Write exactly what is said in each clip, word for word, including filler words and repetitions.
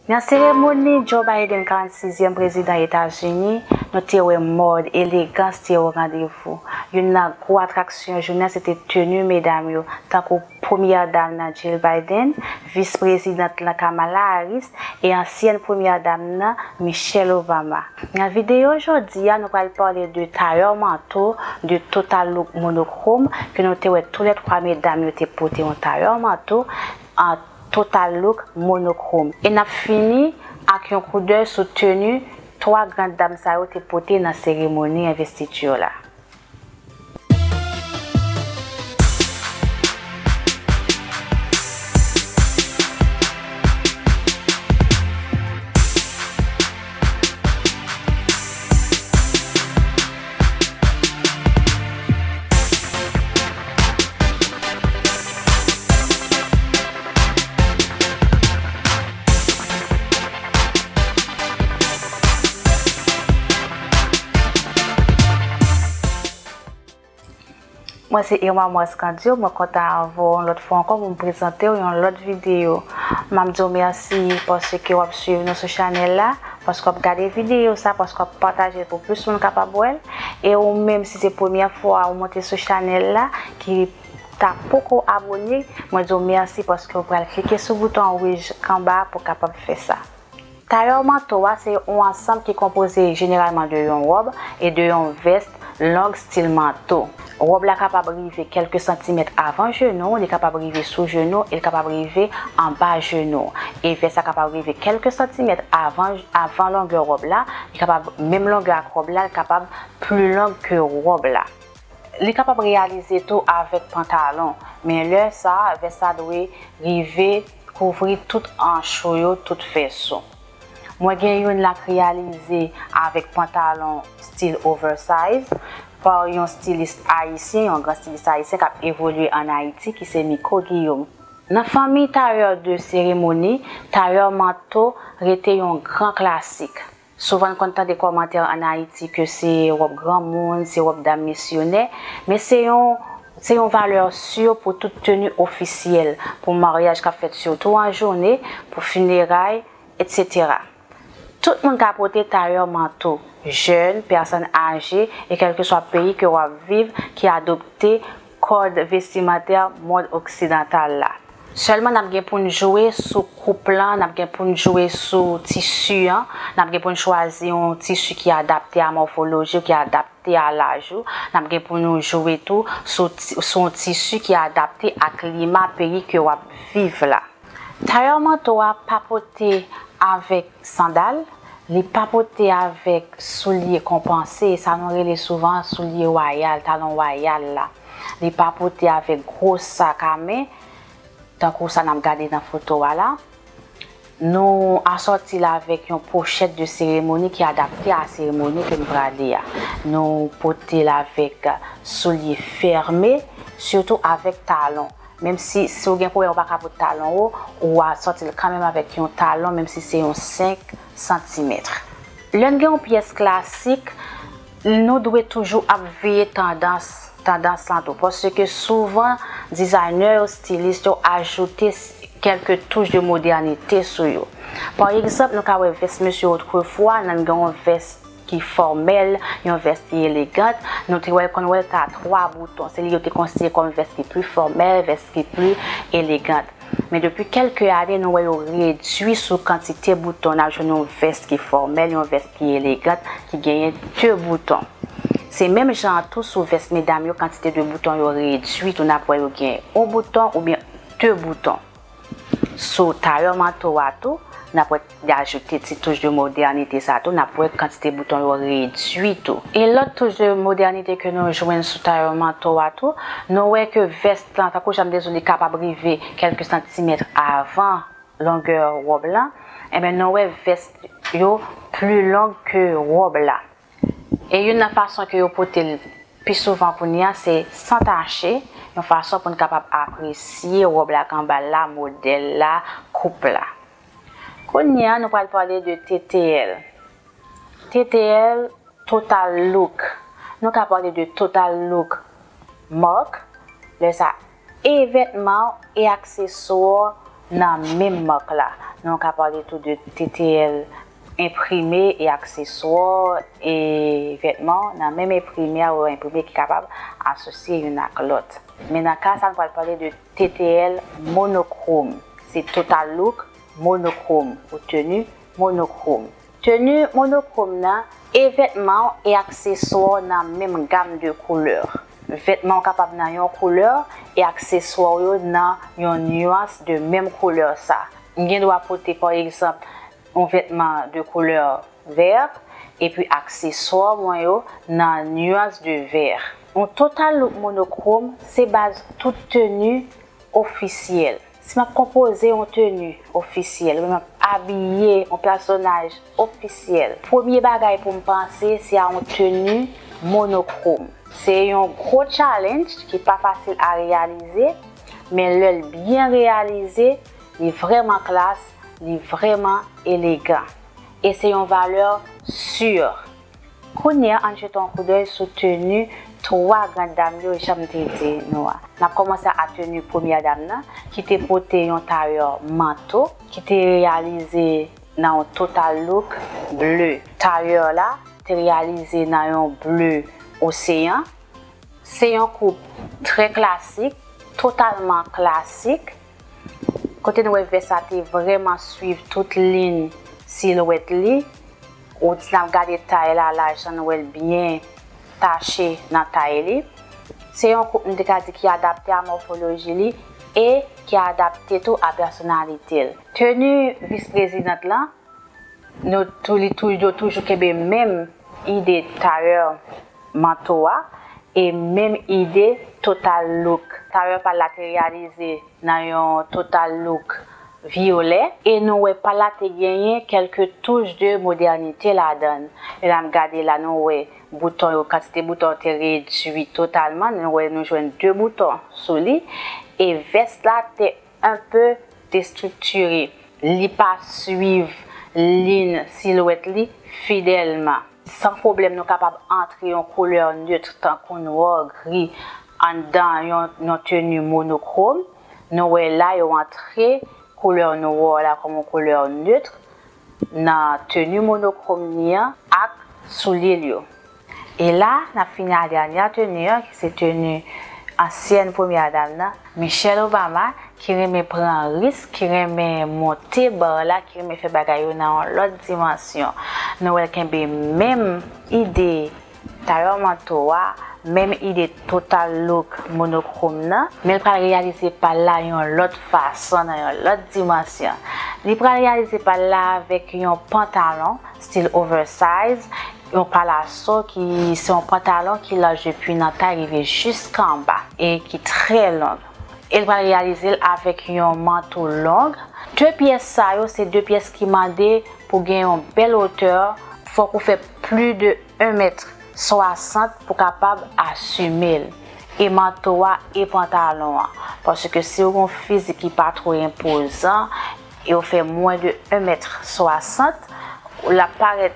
Nan seremoni Joe Biden, karannsizyèm prezidan Etazini, nou te wè mòd, elegans te o randevou. Youn nan gwo atraksyon jounen an se te teni medam yo, tankou Premyè Dam nan Jill Biden, Vis Prezidant lan Kamala Harris e ansyèn Premyè Dam nan Michelle Obama. Nan videyo jodi a, nou pral pale de tayè manto, de total look monokrom, ke nou te wè toulètwa medam yo te pote yon tayè manto an total look monokrom. E n ap fini ak yon koudèy sou teni twa gran dam sa yo te pote nan seremoni envestiti yo la. Mwen se Irma Moise Candio, mwen kontan avè w yon lòt fwa ankò pou m prezante w yon lòt videyo. M ap di w mèsi paske w ap swiv nou sou chanèl la, paske w ap gade videyo sa, paske w ap pataje l pou plis moun kapab wè l. E ou menm, si se premyè fwa ou monte sou chanèl la, ki ta poko abòne, mwen di w mèsi paske w pral klike sou bouton wouj k anba a pou w kapab fè sa. Tayè manto a se yon ansanm ki konpoze jeneralman de yon wòb e de yon vès long stil manto. Wòb la kapab rive kèlke santimèt avan jenou, li kapab rive sou jenou, e li kapab rive anba jenou. E vès la kapab rive kèlke santimèt avan, avan longè wòb la, li kapab menm longè ak wòb la, li kapab pli long ke wòb la. Li kapab reyalize tou avèk pantalon, men lè sa a, vès la dwe rive kouvri tout anch ou yo, tout fès ou. Mwen gen youn la k reyalize avèk pantalon stil oversize pa yon stilis ayisyen, yon gran stilis ayisyen k ap evolye ann Ayiti, ki se Miko Guillaume. Nan fanmi tayè de seremoni, tayè manto rete yon gran klasik. Souvan n konn tande kòmantè ann Ayiti ke se wòb granmoun, se wòb dam misyonè, men se yon, se yon valè si pou tout teni ofisyèl, pou maryaj k ap fèt sitou an jounen, pou fineray, etsetera. Tout moun ka pote tayè manto, jèn, pèsòn aje, e kèlkeswa peyi ke w ap viv, ki adopte kòd vestimantè mòd oksidantal la. Sèlman n ap gen pou n jwe sou koup lan, n ap gen pou n jwe sou tisi an, n ap gen pou n chwazi yon tisi ki adapte a mòfoloji w, ki adapte a laj ou, n ap gen pou nou jwe tou sou ti-, sou yon tisi ki adapte a klima peyi ke w ap viv la. Tayè manto a pa pote avèk sandal, li pa pote avèk soulye konpanse, sa nou rele souvan soulye wayal, talon wayal la. Li pa pote avèk gwo sak a men, tankou sa n ap gade nan foto a la. Nou asòti l avèk yon pochèt de seremoni ki adapte a seremoni ke n prale a. Nou pote l avèk soulye fèmen, sitou avèk talon. Menm si, si w gen pwoblèm ou pa ka pote talon wo, ou asòti l kanmenm avèk yon talon, menm si se yon senk santimèt. Lè n gen yon pyès klasik, nou dwe toujou ap veye tandans, tandans lan tou, paske souvan dizayner yo, stilis yo ajoute s-, kèlke touch de modènite sou yo. Pa egzanp, nou ka wè vès mesye otrefwa, nan gen yon vès ki fòmèl, yon vès ki elegant. Nou te wè l konn wè l ta twa bouton. Se li yo te konsidere kòm vès ki pli fòmèl, vès ki pli elegant. Men depi kèlke ane, nou wè yo redui sou kantite bouton. N ap jwenn yon vès ki fòmèl, yon vès ki elegant, ki genyen de bouton. Se menm jan an tou sou vès medam yo, kantite de bouton yo redui tou, n ap wè yo gen yon bouton oubyen de bouton. Sou tayè manto a tou, n ap wè li ajoute ti touch de modènite sa tou, n ap wè kantite bouton yo redui tou. E lòt touch de modènite ke nou jwenn sou tayè manto a tou, nou wè ke vès lan, tankou jan m te di w, li kapab rive kèlke santimèt avan longè wòb lan, enben, nou wè vès yo pli long ke wòb la. E youn nan fason ke yo pote l pi souvan kounye a, se san tache, yon fason pou n kapab apresye wòb la k anba l la, modèl la, koup la. Kounye a, nou pral pale de T T L. T T L, total look. Nou ka pale de total look mark, lè sa, e vètman w e akseswa w nan menm mak la. Nou ka pale tou de T T L enprime e akseswa e vètman nan menm enprime a ou enprime ki kapab asosye youn ak lòt. Men nan ka sa, nou pral pale de T T L monokrom. Se total look monokrom ou teni monokrom. Teni monokrom nan e vètman w e akseswa w nan menm gam de koulè. Vètman w kapab nan yon koulè e akseswa w yo nan yon nyans de menm koulè sa. M gen dwa pote, pa egzanp, yon vètman de koulè vè, epi akseswa mwen yo nan nyans de vè. Yon total look monokrom se baz tout teni ofisyèl. Si m ap konpoze yon teni ofisyèl, oubyen m ap abiye yon pèsonaj ofisyèl, premye bagay pou m panse, se a yon teni monokrom. Se yon gwo challenge ki pa fasil a reyalize, men lè l byen reyalize, li vrèman klas, li vrèman elegan. E se yon valè si. Kounye a, ann jete yon koudèy sou teni twa grann dam yo, jan m te di nou a. N ap kòmanse a teni premyè dam nan, ki te pote yon tayè manto, ki te reyalize nan yon total look ble. Tayè la te reyalize nan yon ble oseyan. Se yon koup trè klasik, totalman klasik, kote n wè vès la te vrèman swiv tout liy silwèt li. Ou di n ap gade tay la, la jan n wè l byen tache nan tay li. Se yon koup m te ka di ki adapte a mòfoloji li e ki adapte tou a pèsonalite l. Teni vis prezidant lan, nou tou, li tou, yo toujou kenbe menm ide tayè manto a e menm ide total look. Tayè pa l la te reyalize nan yon total look vyolè e nou wè pa l la te genyen kèlke touch de modènite ladan l. E la n gade la, nou wè bouton yo, kantite bouton yo te redui totalman. Nou wè, nou jwenn de bouton sou li e vès la te un peu destriktire. Li pa swiv liy silwèt li fidèlman. San pwoblèm, nou kapab antre yon koulè nèt tankou nwè, gri anndan yon, yon teni monokrom. Nou wè la, yo antre koulè nwè la kòm yon koulè nèt nan teni monokrom li an ak soulye l yo. E la, n ap fini a dènyè teni an, ki se teni ansyèn premyè dam nan, Michelle Obama, ki renmen pran risk, ki renmen monte ba la, ki renmen fè bagay yo nan yon lòt dimansyon. Nou wè l kenbe menm ide tayè manto a, menm ide total look monokrom nan, men l pral reyalize pa l la yon lòt fason, nan yon lòt dimansyon. Li pral reyalize pa l la avèk yon pantalon stil oversize, yon palaso ki se yon pantalon ki laj depi nan tay rive jiskanba e ki trè long. E l pral reyalize l avèk yon manto long. De pyès sa yo se de pyès ki mande pou gen yon bèl wotè, fòk ou fè plis de en mèt swasant pou kapab asime l. E manto a e pantalon an. Paske si w gen yon fizik ki pa twò enpozan e w fè mwens de en mèt swasant, l ap parèt,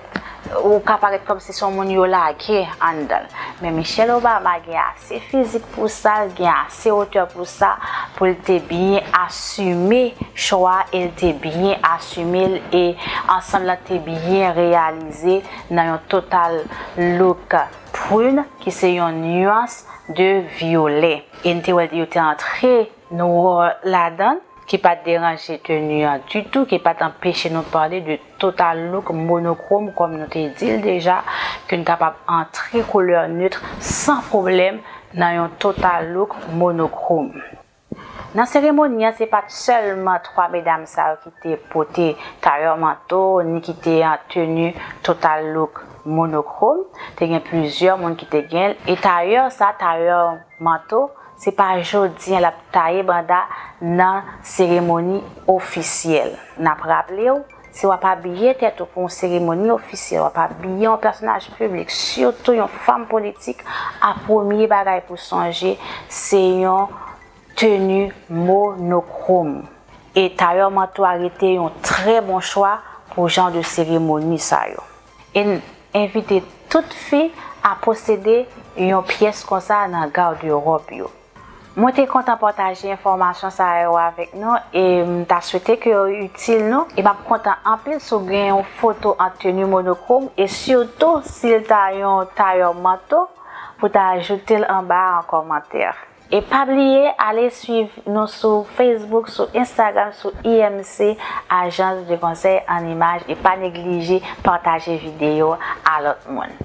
ou ka parèt kòmsi se yon moun yo lage anndan l. Men Michelle Obama gen ase fizik pou sa, l gen ase wotè pou sa, pou l te byen asime cho a, e l te byen asime l, e ansanm lan te byen reyalize nan yon total look prune, ki se yon nyans de vyolè. E n te wè yo te antre nwè ladan l, ki pa t deranje teni an ditou, ki pa t anpeche nou pale de total look monokrom, kòm nou te di l deja, ke n kapab antre koulè nèt san pwoblèm nan yon total look monokrom. Nan seremoni an, se pa t sèlman twa medam sa yo ki te pote tayè manto, ni ki te an teni total look monokrom. Te gen plizyè moun ki te gen l. E tayè sa, tayè manto, se pa jodi an l ap taye banda nan seremoni ofisyèl. N ap raple w, si w ap abiye tèt ou pou yon seremoni ofisyèl, w ap abiye yon pèsonaj piblik, sitou yon fanm politik, a premye bagay pou sonje, se yon teni monokrom. E tayè manto a rete yon trè bon chwa pou jan de seremoni sa yo. E n envite tout fi a posede yon pyès konsa nan gadewòb yo. Mwen te kontan pataje enfòmasyon sa yo avèk nou e m ta swete ke yo itil nou. E m ap kontan anpil si w gen yon foto an teni monokrom e sitou si l ta yon tayè manto pou ta ajoute l anba an kòmantè. E pa bliye ale swiv nou sou Facebook, sou Instagram, sou I M C, Agence de Conseil en Images, e pa neglije pataje videyo a lòt moun.